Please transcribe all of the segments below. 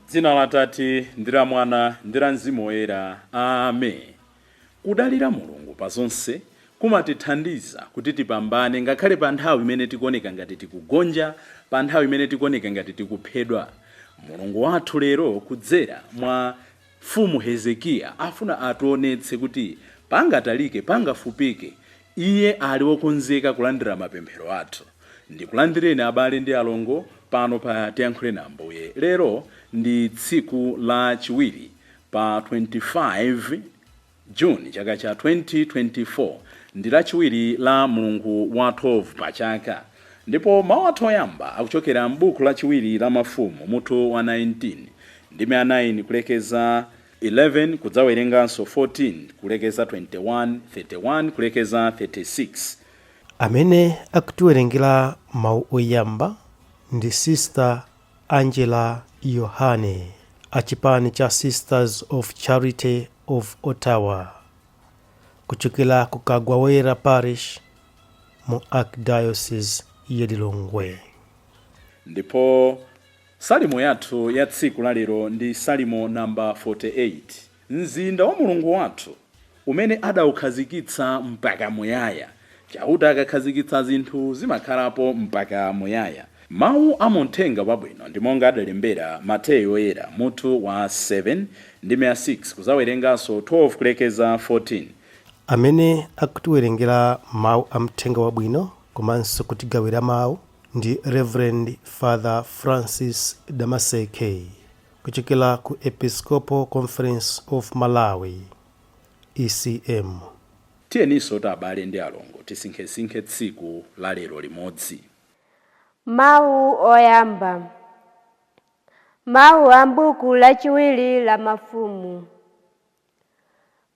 Dzina la Tate ndi la Mwana ndi la Mzimu Woyera. Amen. Kudalira Mulungu pa zonse kumatithandiza kuti tipambane ngakhale pa nthawi imene tikuoneka ngati tikugonja, pa nthawi imene tikuoneka ngati tikuphedwa. Mulungu wathu lero kudzera mwa Mfumu Hezekiya afuna ationetse kuti pangatalike pangafupike iye ali wokonzeka kulandira mapemphero athu. Ndikulandireni abale ndi alongo pano pa Tiyankhule na Ambuye. Lero ndi tsiku la chiwiri pa 25 June chaka cha 2024, ndi lachiwiri la mulungu wa 12 pa chaka. Ndipo mawu athu oyamba akuchokera m'buku lachiwiri la Mafumu mutu wa 19 ndime ya 9 kulekeza 11, kudzawerenganso 14 kulekeza 21, 31 kulekeza 36. Amene akutiwerengera mawu oyamba ndi Sister Angela Yohane achipani cha Sisters of Charity of Ottawa kuchokera ku Kagwawera Parish mu Archdiocese ya Lilongwe. Ndipo salimo yathu ya tsiku lalero ndi salimo namba 48, mzinda wa Mulungu wathu umene adaukhazikitsa mpaka muyaya. Chauta akakhazikitsa zinthu zimakhalapo mpaka muyaya. Mawu a muthenga wabwino ndi monga adalembera Mateyu Woyera mutu wa 7 ndime ya 6 kudzawerenganso 12 kulekeza 14. Amene akutiwerengera mawu a mthenga wabwino komanso kutigawira mawu ndi Reverend Father Francis Damaseke kuchokera ku Episcopal Conference of Malawi, ECM. Tiyeninso abale ndi alongo tisinkhesinkhe tsiku la lero limodzi. Mawu oyamba. Mawu a m'buku lachiwiri la Mafumu.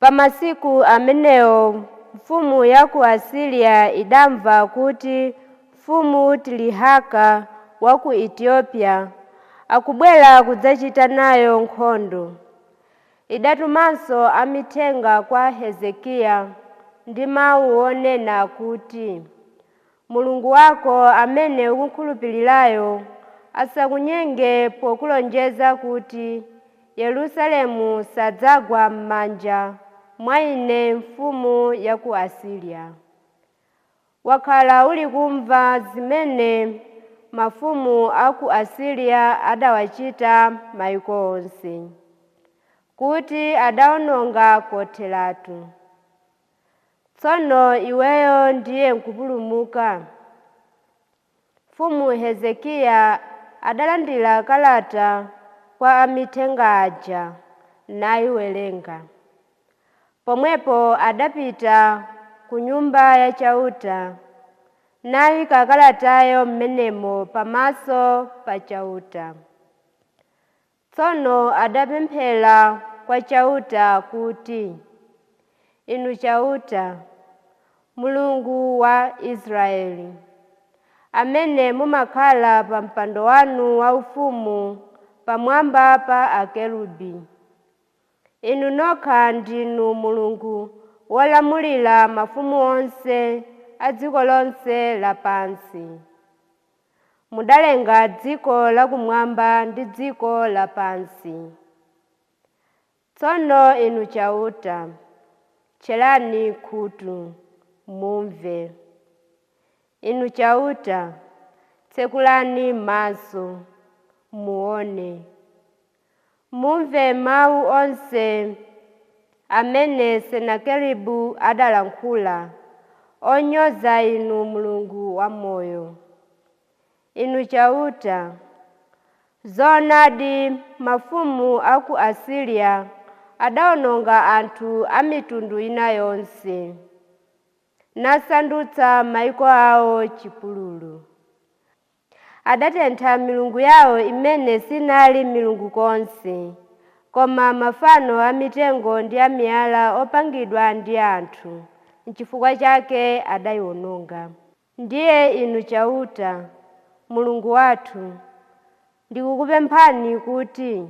Pamasiku amenewo mfumu ya ku Asiriya idamva kuti mfumu Tirihaka wa ku Ethiopia akubwera kudzachita nayo nkhondo. Idatumanso amithenga kwa Hezekiya ndi mawu onena kuti, Mulungu wako amene ukukhulupirirayo asakunyenge pokulonjeza kuti Yerusalemu sadzagwa m'manja mwa ine mfumu ya ku Asiriya. Wakhala uli kumva zimene mafumu a ku Asiriya adawachita mayiko onse, kuti adawononga kotheratu. Tsono iweyo ndiye nkupulumuka. Mfumu Hezekiya adalandira kalata kwa amithenga aja nayiwerenga. Pomwepo adapita ku nyumba ya Chauta nayika kalatayo m'menemo pamaso pa Chauta. Tsono adapemphera kwa Chauta kuti, Inu Chauta, Mulungu wa Israeli, amene mumakhala pa mpando wanu waufumu pamwamba pa akerubi, inu nokha ndinu Mulungu wolamulira mafumu onse a dziko lonse lapansi. Mudalenga dziko lakumwamba ndi dziko lapansi. Tsono inu Chauta, tcherani khutu mumve. Inu Chauta, tsekulani maso muone. Mumve mawu onse amene Senakeribu adalankhula onyoza inu Mulungu wamoyo. Inu Chauta, zoonadi mafumu a ku Asiriya adawononga anthu a mitundu ina yonse, nasandutsa mayiko awo chipululu. Adatentha milungu yawo imene sinali milungu konse, koma mafano a mitengo ndi a miyala opangidwa ndi anthu. N'chifukwa chake adayiwononga. Ndiye inu Chauta, Mulungu wathu, ndikukupemphani kuti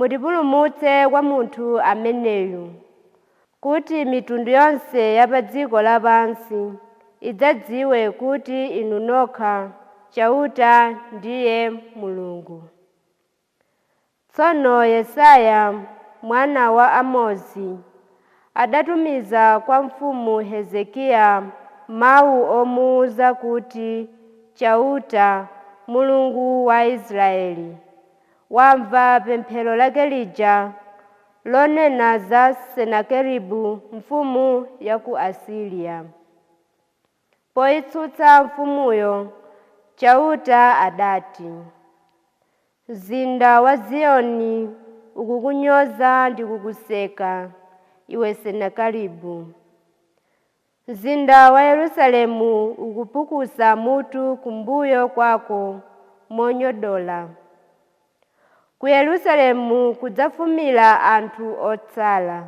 Mutipulumutse kwa munthu ameneyu, kuti mitundu yonse ya pa dziko lapansi idzadziwe kuti inu nokha Chauta ndiye Mulungu. Tsono Yesaya mwana wa Amozi adatumiza kwa mfumu Hezekiya mawu omuwuza kuti Chauta, Mulungu wa Israeli, wamva pemphero lake lija lonena za Senakeribu mfumu ya ku Asiriya. Poyitsutsa mfumuyo, Chauta adati, mzinda wa Ziyoni ukukunyoza ndi kukuseka, iwe Senakeribu. Mzinda wa Yerusalemu ukupukusa mutu kumbuyo kwako monyodola. Ku Yerusalemu kudzafumira anthu otsala.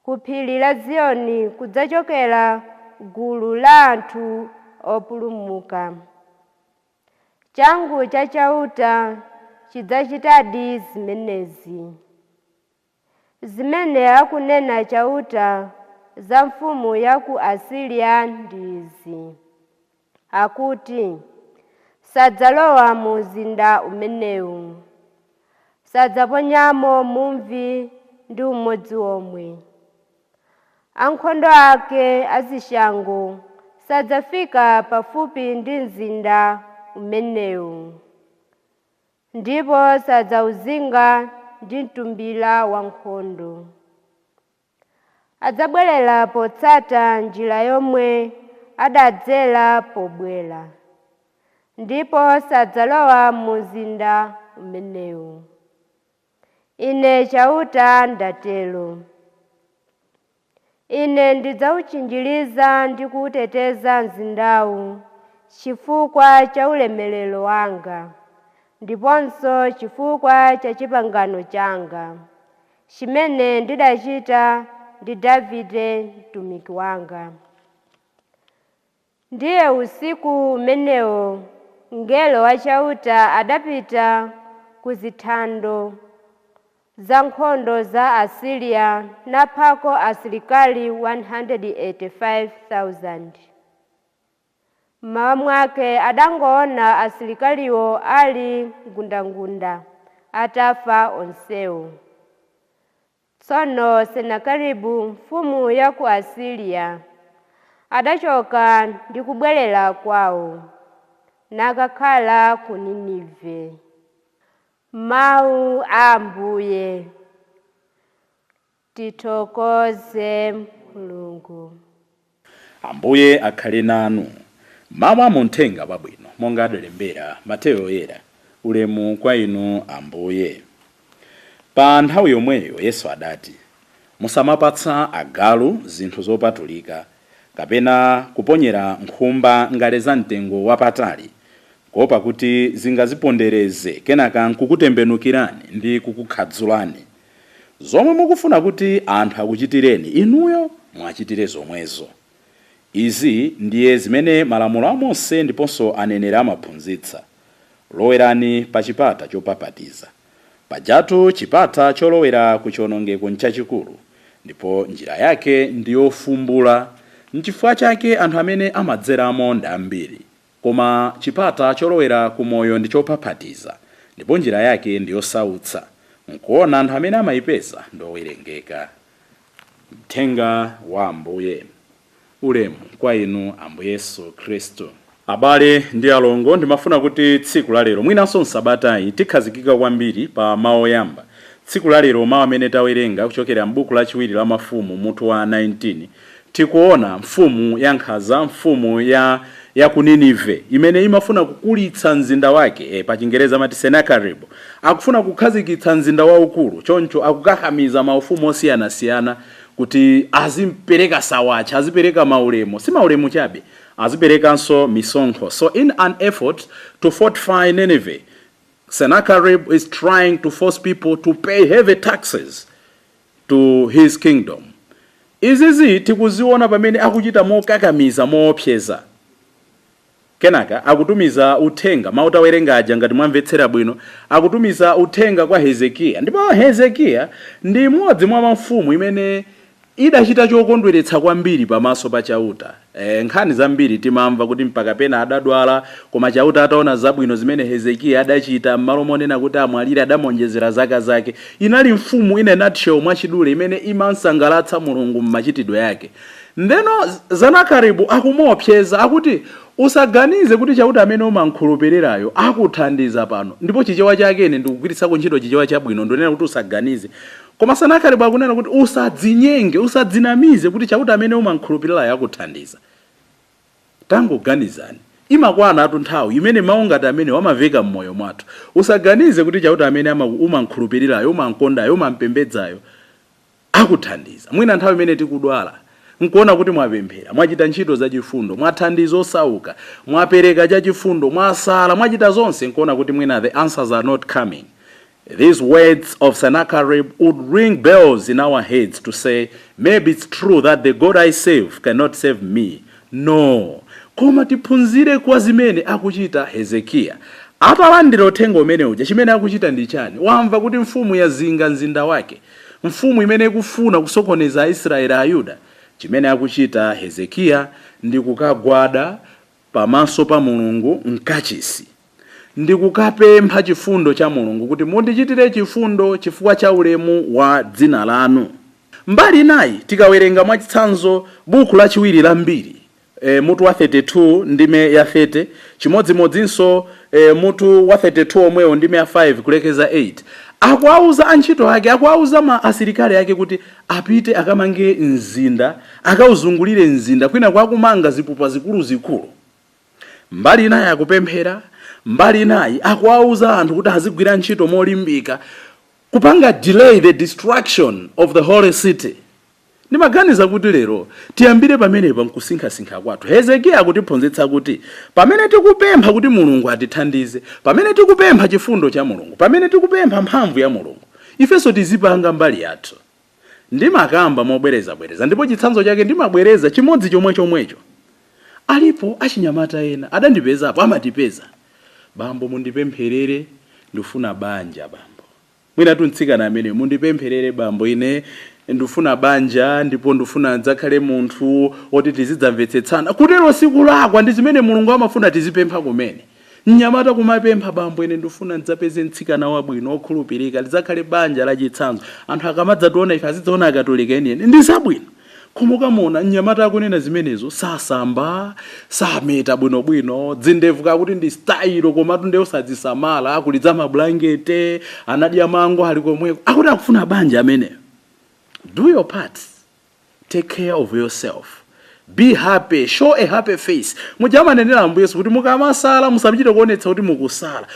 Ku phiri la Ziyoni kudzachokera gulu la anthu opulumuka. Changu cha Chauta chidzachitadi zimenezi. Zimene akunena Chauta za mfumu ya ku Asiriya ndi izi: akuti, sadzalowa mu mzinda umenewu, sadzaponyamo mumvi ndi umodzi omwe. Ankhondo ake azishango sadzafika pafupi ndi mzinda umenewu, ndipo sadzawuzinga ndi mtumbira wankhondo. Adzabwerera potsata njira yomwe adadzera pobwera, ndipo sadzalowa mu mzinda umenewu. Ine Chauta ndatero. Ine ndidzawutchinjiriza ndi kuwuteteza mzindawu chifukwa cha ulemerero wanga, ndiponso chifukwa cha pangano changa chimene ndidachita ndi Davide mtumiki wanga. Ndiye usiku umenewo mngelo wa Chauta adapita ku zithando za nkhondo za Asiriya naphako asilikali 185,000. Mmawa mwake adangoona asilikaliwo ali ngundangunda atafa onsewo. Tsono Senakeribu mfumu ya ku Asiriya adachoka ndi kubwerera kwawo, nakakhala ku Ninive. Mawu a Ambuye. Tithokoze Mulungu. Ambuye akhale nanu. Mawu amuthenga wabwino monga adalembera Mateyo Oyera. Ulemu kwa inu, Ambuye. Pa nthawi yomweyo Yesu adati, musamapatsa agalu zinthu zopatulika, kapena kuponyera nkhumba ngale za mtengo wapatali, kuopa kuti zingazipondereze kenaka nkukutembenukirani ndi kukukhadzulani. Zomwe mukufuna kuti anthu akuchitireni, inuyo mwachitire zomwezo. Izi ndiye zimene malamulo a Mose ndiponso aneneri amaphunzitsa. Lowerani pa chipata chopapatiza. Pajatu chipata cholowera ku chiwonongeko nchachikulu, ndipo njira yake ndiyofumbula, nchifukwa chake anthu amene amadzeramo ndi ambiri. Koma chipata cholowera ku moyo ndi chopapatiza, ndipo njira yake ndiyosautsa, nkuona anthu amene amayipeza ndowerengeka. Mthenga wa Ambuye. Ulemu kwa inu, Ambuye Yesu Khristu. Abale ndi alongo, ndimafuna kuti tsiku la lero, mwinanso msabatayi, tikhazikika kwambiri pa mawu oyamba. Tsiku la lero, mawu amene tawerenga kuchokera m'buku lachiwiri la Mafumu, mutu wa 19, tikuona mfumu ya nkhanza, mfumu ya ku Ninive, imene imafuna kukulitsa mzinda wake. Pa Chingereza amati Sennacherib. Akufuna kukhazikitsa mzinda waukulu, choncho akukakamiza maufumu osiyanasiyana kuti azimpereka sawacha, azipereka maulemu. Si maulemu chabe, aziperekanso misonkho. So in an effort to fortify Nineveh, Sennacherib is trying to force people to pay heavy taxes to his kingdom. Izizi tikuziona pamene akuchita mokakamiza, moopseza. Kenaka akutumiza uthenga, mawu tawerenga aja ngati mwamvetsera bwino, akutumiza uthenga kwa Hezekiya. Ndipo Hezekiya ndi imodzi mwa mafumu imene idachita chokondweretsa kwambiri pamaso pa Chauta. Nkhani zambiri timamva kuti mpaka pena adadwala, koma Chauta ataona zabwino zimene Hezekiya adachita, m'malo monena kuti amwalire adamonjezera zaka zake. Inali mfumu in a nutshell, mwachidule, imene imansangalatsa Mulungu m'machitidwe yake. Ndeno Sanakaribu akumuopseza, akuti usaganize kuti Chauta amene umankhulupirirayo akuthandiza pano. Ndipo Chichewa chake, ine ndikugwiritsako ntchito Chichewa chabwino, ndionena kuti usaganize, koma Sanakaribu akunena kuti usadzinyenge, usadzinamize kuti Chauta amene umankhulupirirayo akuthandiza. Tangoganizani, imakwana atu nthawi imene mawu ngati amene wamaveka m'moyo mwathu: usaganize kuti Chauta amene umankhulupirirayo, umankondayo, umampembedzayo akuthandiza. Mwina nthawi imene tikudwala, nkuona kuti mwapemphera, mwachita ntchito zachifundo, mwathandiza osauka, mwapereka chachifundo, mwasala, mwachita zonse, nkuona kuti mwina the answers are not coming. These words of Sennacherib would ring bells in our heads to say, maybe it's true that the God I serve cannot save me. No. Koma tiphunzire kwa zimene akuchita Hezekiya. Atalandira uthenga umene uja, chimene akuchita ndi chani? Wamva kuti mfumu yazinga mzinda wake, mfumu imene ikufuna kusokoneza Aisraeli, Ayuda. Chimene akuchita Hezekiya ndi kukagwada pamaso pa Mulungu mkachisi ndi kukapempha chifundo cha Mulungu kuti mundichitire chifundo chifukwa cha ulemu wa dzina lanu. Mbali inayi, tikawerenga mwachitsanzo buku lachiwiri la Mbiri, mutu wa 32 ndime ya 30, chimodzimodzinso mutu wa 32 omwewo ndime ya 5 kulekeza 8, akuauza antchito ake, akuauza ma asilikali ake kuti apite akamange mzinda, akauzungulire mzinda, kwina kwakumanga zipupa zikuluzikulu. Mbali inayi akupemphera, mbali inayi akuauza anthu kuti azigwira ntchito molimbika kupanga delay the destruction of the holy city. Ndimaganiza kuti lero tiyambire pamenepa nkusinkhasinkha kwathu. Hezekiya akutiphunzitsa kuti pamene tikupempha kuti Mulungu atithandize, pamene tikupempha chifundo cha Mulungu, pamene tikupempha mphamvu ya Mulungu, ifenso tizipanga mbali yathu. Ndimakamba mobwerezabwereza, ndipo chitsanzo chake ndimabwereza chimodzi chomwe chomwecho. Alipo achinyamata ena adandipezapo, amatipeza: "Bambo, mundipempherere, ndifuna banja bambo." Mwina mtsikana amene: "Mundipempherere bambo, ine ndifuna banja ndipo ndifuna ndidzakhale munthu woti tizidzamvetsetsana." Kutero sikulakwa, ndi zimene Mulungu amafuna tizipempha kumene. Mnyamata kumapempha: "Bambo, ine ndifuna ndidzapeze mtsikana wabwino wokhulupirika, lidzakhale banja lachitsanzo, anthu akamadzationa ife azidzaona Akatolika enieni." Ndi zabwino. Koma ukamona mnyamata akunena zimenezo, sasamba, sameta bwinobwino, dzindevu kakuti ndi style, komatu ndewu sadzisamala, akulidza mablankete, anadya mango ali komweko, akuti akufuna banja ameneyo. Do your part, take care of yourself, be happy, show a happy face. Mujamanenera Ambuye Yesu kuti mukamasala musachite kuonetsa kuti mukusala.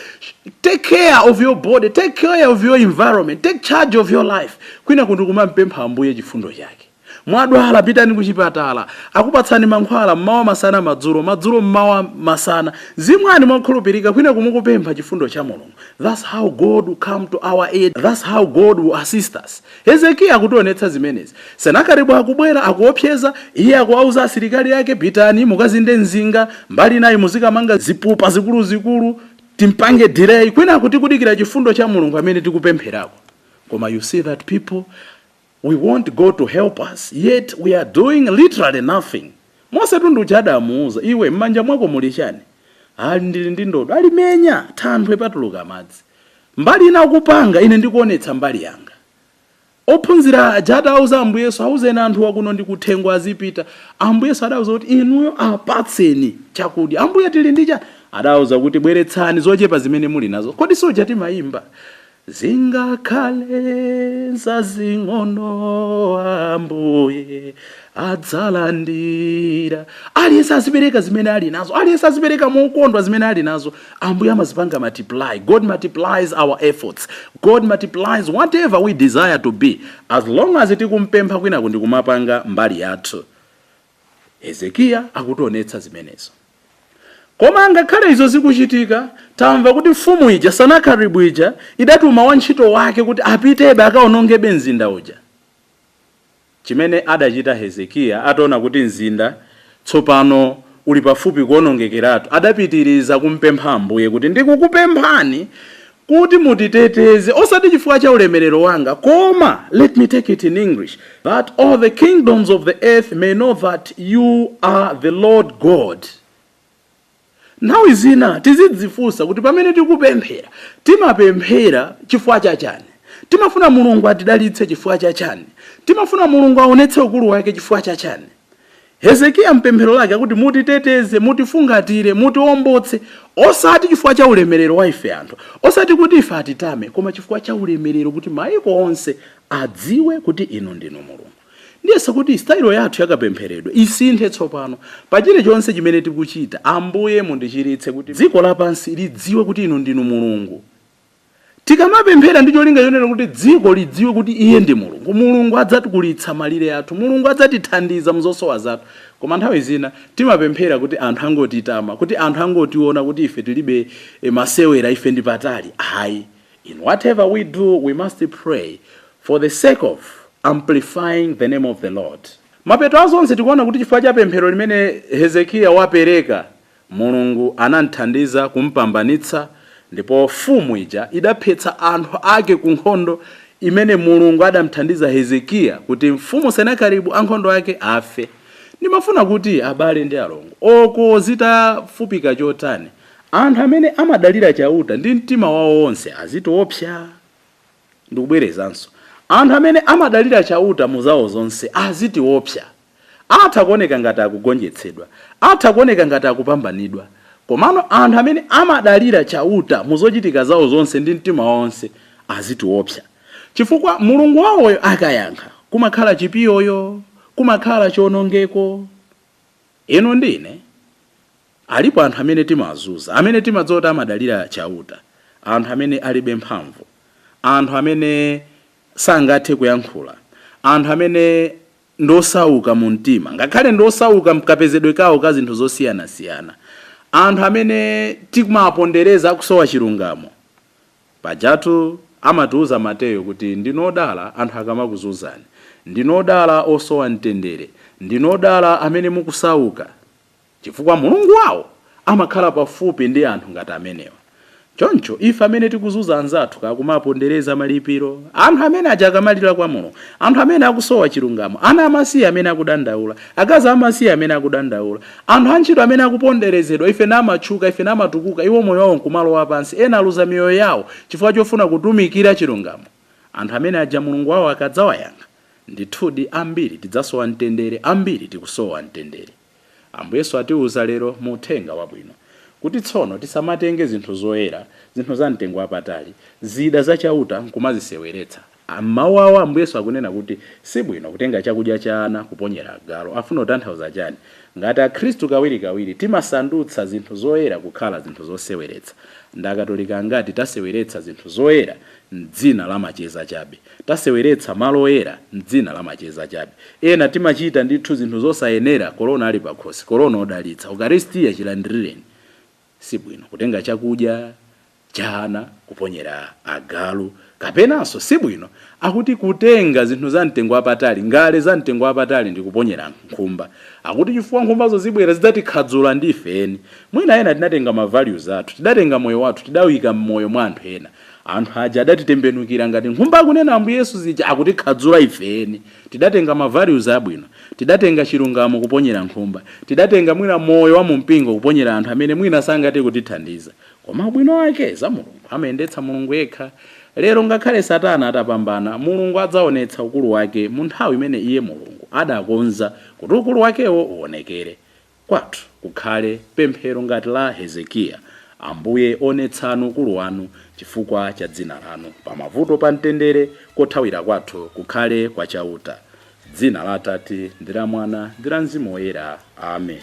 Take care of your body, take care of your environment, take charge of your life, kwina kundi kumampempha Ambuye chifundo chake. Mwadwala, pitani kuchipatala, akupatsani mankhwala mmawa, masana, madzulo, madzulo, mmawa, masana, zimwani mokhulupirika, kwina kumukupempha chifundo cha Mulungu. That's how God will come to our aid, that's how God will assist us. Hezekiya akutionetsa zimenezi. Senakeribu akubwera, akuopseza, iye akuwauza asilikali ake: "Pitani mukazinde mzinga, mbali nayi muzikamanga zipupa zikuluzikulu, timpange delay," kwina kuti kudikira chifundo cha Mulungu amene tikupempherako. Koma you see that people, we want God to help us, yet we are doing literally nothing. Mose tundu uja adamuuza: "Iwe, m'manja mwako muli chani?" "Ali, ndili ndi ndodo." "Alimenya thanthwe, patuluka madzi." Mbali ina akupanga, ine ndikuonetsa mbali yanga. Ophunzira aja atauza Ambuye Yesu: "Auzeni anthu akuno ndi kuthengo azipita," Ambuye Yesu adauza kuti, "Inuyo apatseni chakudya." "Ambuye, tili ndi chani?" Adauza kuti, "Bweretsani zochepa zimene muli nazo." Kodi soja timayimba, "Zingakhale zazing'ono, Ambuye adzalandira"? Aliyense azipereka zimene ali nazo, aliyense azipereka mokondwa zimene ali nazo. Ambuye amazipanga multiply. God multiplies our efforts, God multiplies whatever we desire to be, as long as tikumpempha kwinaku ndikumapanga mbali yathu. Hezekiya akutionetsa zimenezo. Koma ngakhale izo zikuchitika, tamva kuti mfumu ija, Sanakaribu ija, idatuma wantchito wake kuti apitebe akaonongebe mzinda uja. Chimene adachita Hezekiya ataona kuti mzinda tsopano uli pafupi kuonongekeratu, adapitiriza kumpempha Ambuye kuti ndikukupemphani kuti mutiteteze, osati chifukwa cha ulemerero wanga, koma, let me take it in English, that all the kingdoms of the earth may know that you are the Lord God. Nthawi zina tizidzifunsa kuti pamene tikupemphera, timapemphera chifukwa chachani? Timafuna Mulungu atidalitse chifukwa chachani? Timafuna Mulungu aonetse ukulu wake chifukwa chachani? Hezekiya mpemphero lake akuti mutiteteze, mutifungatire, mutiombotse, osati chifukwa cha ulemerero wa ife anthu, osati kuti ife atitame, koma chifukwa cha ulemerero kuti maiko onse adziwe kuti inu ndinu Mulungu. Ndiyesa kuti style yathu yakapempheredwe isinthe tsopano. Pa chilichonse chimene tikuchita, Ambuye mundichiritse kuti dziko lapansi lidziwe kuti inu ndinu Mulungu. Tikamapemphera ndi cholinga chonena kuti dziko lidziwe kuti iye ndi Mulungu, Mulungu adzatikulitsa malire athu, Mulungu adzatithandiza muzosowa zathu. Koma nthawi zina timapemphera kuti anthu angotitama, kuti anthu angotiona kuti ife tilibe masewera, ife ndi patali. Ayi, in whatever we do, we must pray for the sake of amplifying the name of the Lord. Mapeto azonse tikuona kuti chifukwa cha pemphero limene Hezekiya wapereka, Mulungu anamthandiza kumpambanitsa, ndipo mfumu ija idaphetsa anthu ake ku nkhondo imene Mulungu adamthandiza Hezekiya kuti mfumu Senakeribu ankhondo ake afe. Ndimafuna kuti abale ndi alongo, oko zitafupika chotani, anthu amene amadalira Chauta ndi mtima wawo wonse azitiopsa. Ndikubwerezanso, anthu amene amadalira Chauta muzawo zonse azitiopsa. Atha kuoneka ngati akugonjetsedwa, atha kuoneka ngati akupambanidwa, komano anthu amene amadalira Chauta muzochitika zawo zonse ndi mtima wonse azitiopsa, chifukwa Mulungu wawoyo akayankha kumakhala chipiyoyo, kumakhala chiwonongeko. Inu ndine alipo anthu amene timazunza, amene timadziwa kuti amadalira Chauta, anthu amene alibe mphamvu, anthu amene sangathe kuyankhula, anthu amene ndosauka mu mtima, ngakhale ndosauka mkapezedwe kawo ka zinthu zosiyanasiyana, anthu amene timapondereza akusowa chilungamo. Pajatu amatiuza Mateyo kuti ndinodala anthu akamakuzunzani, ndinodala osowa mtendere, ndinodala amene mukusauka, chifukwa Mulungu wawo amakhala pafupi ndi anthu ngati amenewa. Choncho ife amene tikuzunza anzathu, kakumapondereza malipiro, anthu amene aja akamalira kwa Mulungu, anthu amene akusowa chilungamo, ana amasiye amene akudandaula, akazi amasiye amene akudandaula, anthu antchito amene akuponderezedwa, ife namatchuka, ife namatukuka, iwo moyo wawo nkumalowa pansi, ena aluza miyoyo yawo chifukwa chofuna kutumikira chilungamo. Anthu amene aja Mulungu wawo akadzawayankha, ndithudi ambiri tidzasowa mtendere, ambiri tikusowa mtendere. Ambuye Yesu atiuza lero mu uthenga wabwino kuti tsono tisamatenge zinthu zoyera, zinthu za mtengo wapatali, zida zachauta nkumaziseweretsa. Mawu awo Ambuye Yesu akunena kuti sibwino kutenga chakudya cha ana kuponyera agalu. Afuna kutanthauza chani? Ngati akhristu kawirikawiri timasandutsa zinthu zoyera kukhala zinthu zoseweretsa. Ndi Akatolika angati taseweretsa zinthu zoyera mdzina la macheza chabe? Taseweretsa malo oyera mdzina la macheza chabe. Ena timachita ndithu zinthu zosayenera korona ali pakhosi, korona odalitsa, ukaristiya chilandirireni. Sibwino kutenga chakudya cha ana kuponyera agalu, kapenanso sibwino akuti kutenga zinthu za mtengo wapatali, ngale za mtengo wapatali ndi kuponyera nkhumba, akuti chifukwa nkhumbazo zibwera zidzatikhadzula ndife eni. Mwina ena tinatenga ma values athu, tidatenga moyo wathu, tidawika m'moyo mwa anthu ena. Anthu aja adatitembenukira ngati nkhumba, akunena Ambuye Yesu zija, akutikhadzula ife eni. Tidatenga ma values abwino, tidatenga chilungamo kuponyera nkhumba, tidatenga mwina moyo wa mumpingo kuponyera anthu amene mwina sangathe kutithandiza. Koma ubwino wake za Mulungu amayendetsa Mulungu yekha. Lero ngakhale Satana atapambana, Mulungu adzaonetsa ukulu wake mu nthawi imene iye Mulungu adakonza kuti ukulu wakewo uonekere. Kwathu kukhale pemphero ngati la Hezekiya: Ambuye, onetsani ukulu wanu chifukwa cha dzina lanu. Pamavuto, pa mtendere, kothawira kwathu kukhale kwa Chauta. Dzina la Atate ndi la Mwana ndi la Mzimu Woyera. Amen.